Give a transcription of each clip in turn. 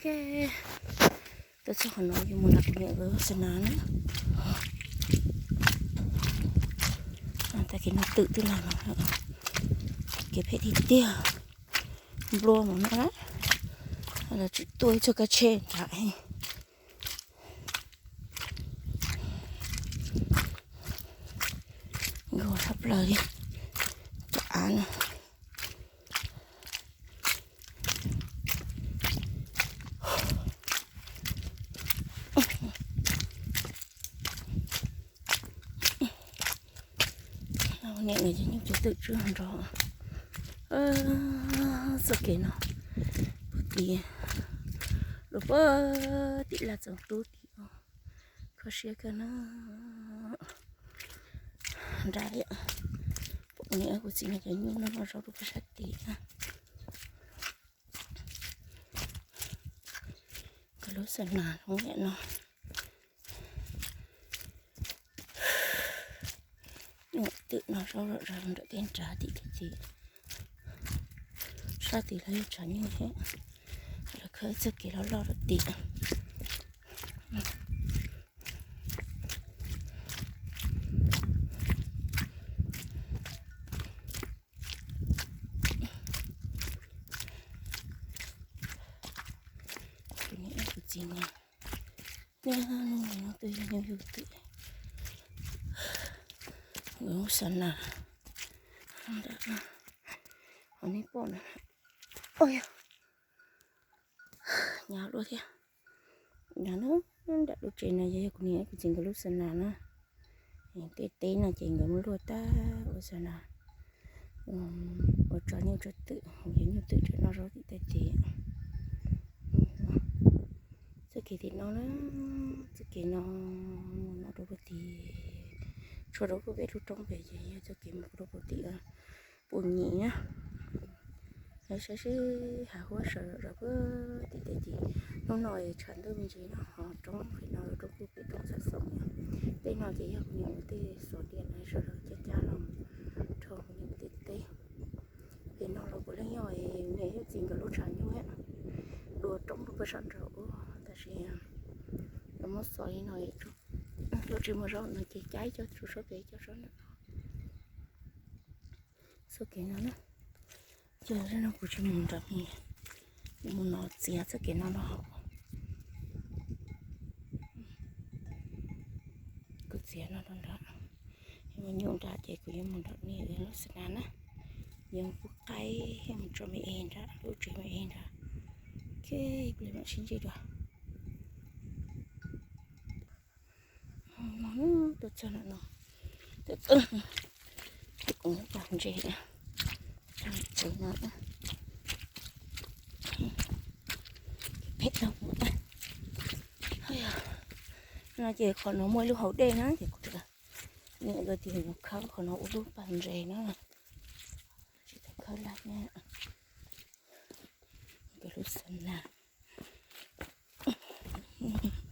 Ok, tuaj txog qhov no yuav mus nram kuv niam lub xab nas na. Tag kis no twm twb lag los, kev phem tiag tiag. Nplua mus no na, los tsis tuaj ib txoj kab tsheb nrad. Nkaus sab plaws li, cov av no. Niam no ces nyuj cov twm tsw nrov. Txoj kev no puag tim, rau puag tim laj txoov tub tim. Kho siab kawg na. Nrad, pom kuv niam kuv txiv no cov nyuj no noj zaub rau puag sab tim. Nkawd lub xab nas zoo li no. Twm noj zaub zom zaws nram tej nrad tim tim. Sab tim lawv yuav tshav nyuj thiab, lawv khawb txoj kev loj loj rau tim. Kuv niam kuv txiv no, nyob no twb yog nyuj yug twm. Nkawd lub xab nas, ho nej pom na, ua yog hnyav dua thiab. Nram no, nram lub tsev no yog kuv niam kuv txiv nkawd lub xab nas na. Tej teb no ces nkawd muab luaj tag ua xab nas, ua tso nyuj tso twm, yog nyuj twm nrhiav noj zaub tim tej teb. Txoj kev tim no na, txoj kev no mus no rau puag tim, tshuav rau puag pem lub roob pem ces yog txoj kev mus rau puag tim Pus Nyim na. Lawv saib seb hav huab sawv rau puag tim tej ces hnub no es tshav ntuj me ntsis no ho roob pem no rau puag pem roob Xav Xoom. Tej no ces yog kuv niam tej xov diam na sawv rau cab cab los rau kuv niam tej teb. Pem no los puav leej yog niam yawg txiv nkawd lub tshav nyuj dua roob rau puag sab nraud ub, tab sis lawv muab xov li no, lawv tsis muaj zaub no ces cab ib co tsuas sab pem ib co sab ntawm no. Txoj kev no na, ces no kuv tsis mus nram, mus no txiav txoj kev no los hauv. Kuv txiav no rau nrad, mus nyuj nrad ces kuv yuav mus nram niam lub xab nas na, yuav mus pub qaib mus tso me es nrad, lub tsev me es nrad. Ok, peb mam sib ntsib dua. Tuaj txog no, kuv pam ntses, tsev no phem tau. No ces qhov no muaj ib lub hauv dej na ces kuv niam nkawd tias yuav khawb qhov no ua lub pas ntses na, tsis tau khawb lawm na. Nkawd lub xab nas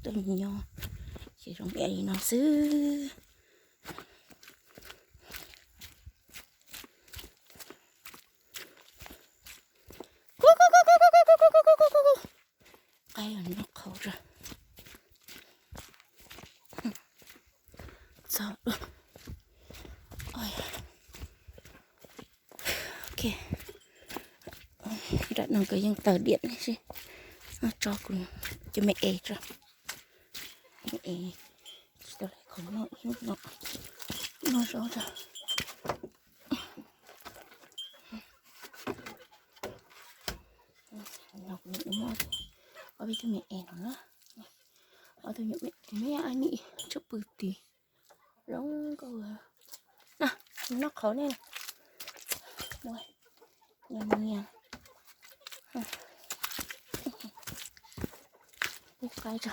tuaj nyob ces zoo li no xwb. Qaib noj qhauv ra. Txog. Ok, nram no nkawd yeej taws diam ne, tso kuv cov me es tso. Me es tsis tau lawv khoom noj ib hnub no, noj zaub tso. No kuv niam muab ob peb tug me es no na, ob tug me, kuv me ab nim tshaj pw tid, zoo nkauj. Na, noj qhauv ne, nyias nyias. Pub qaib tso.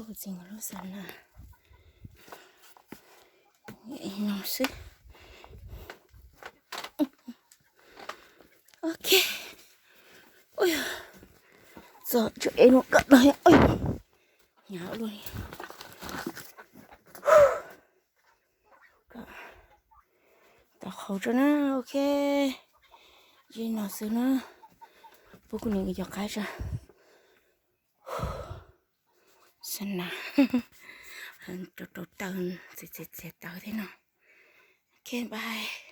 Kuv txiv nkawd lub xab nas no xwb. Ok. Ua yog txog tsuas ev lub kawm no, hnyav luaj li. Tau qhauv tso na, ok. Li no xwb na. Pub kuv niam nkawd cov qaib tso. Xav na, rau rau taws, txiav txiav txiav taws thiab no. Ok, bye.